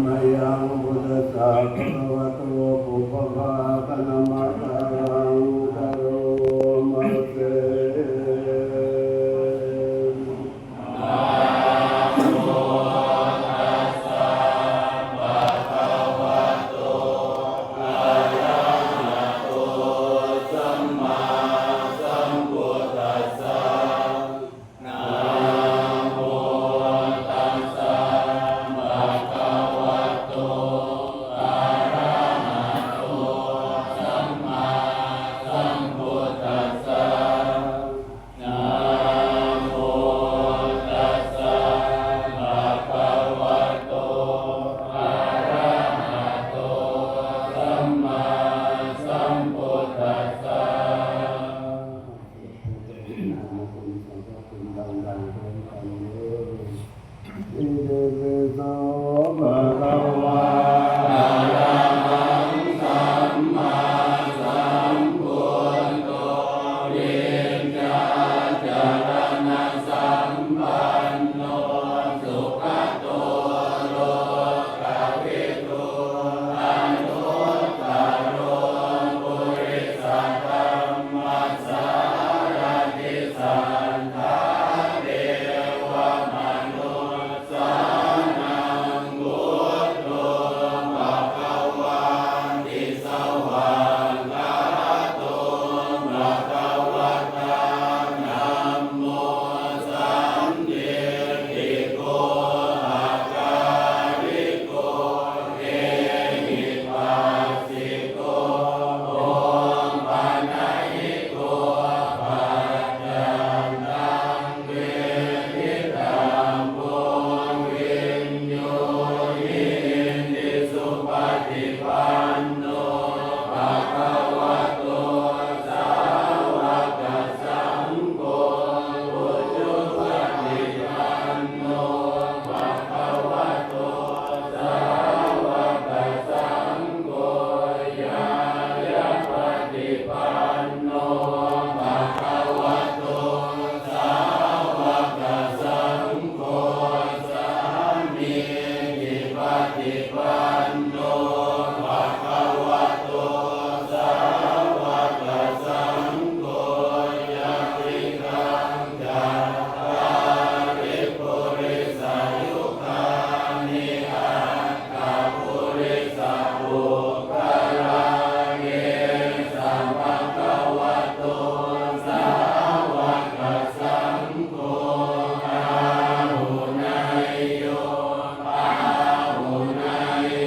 ມະຍັງ ພຸດທັດສະ ພະຄະວະໂຕ ປຸບປະພາຄະນະມະສະກາລັງ ຄາໂຕ ມາເສ. ອິຕິປິໂສ ພະຄະວາ ອະລະຫັງ ສຳມາສຳພຸດໂທ ວິນຍາຈາລະນະສຳປັນໂນ ສຸຂະໂຕ ໂລກະວິທູ ອະນຸດຕະໂລ ປຸລິສະທຳມະ ສາລະທິ ສັດຖາເທວະມະນຸດສານັງ ພຸດໂທ ພະຄະວາ ຕິສະຫວາກຂາໂຕ ພະຄະວະຕາ ທຳໂມ ສັນທິດຖິໂກ ອາກາລິໂກ ເອຫິປັສ ສິໂກ ໂອປະນະຍິໂກ ປັດຈັນຕັງ ເວທິຕັງ ໂພ ວິນໂຍຫິຕິ ສຸປະຕິປັນໂນ ພະຄະວະໂຕ ສາວະກະສັງໂຄ ອຸຈຸປະຕິປັນໂນ ພະຄະວະໂຕ ສາວະກະສັງໂຄ ຍາຍະປະຕິປັນໂນ ພະຄະວະໂຕ ສາວະກະສັງໂຄ ສາມີຈິປະຕິປັນໂນ ພະຄະວະໂຕ ສາວະກະສັງໂຄ ຍະຕິກາ ຈັດຕາລິ ປຸລິສະຍຸຄານິ ອັດຖະ ປຸລິສະ ປຸກຄະລາ ເອສະ ພະຄະວະໂຕ ສາວະກະສັງໂຄ ອາຫຸເນຍໂຍ ອາຫຸເນຍ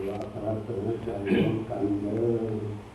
ວ່າພະລັດສະນາຈານຮ່ວມກັນເດີ.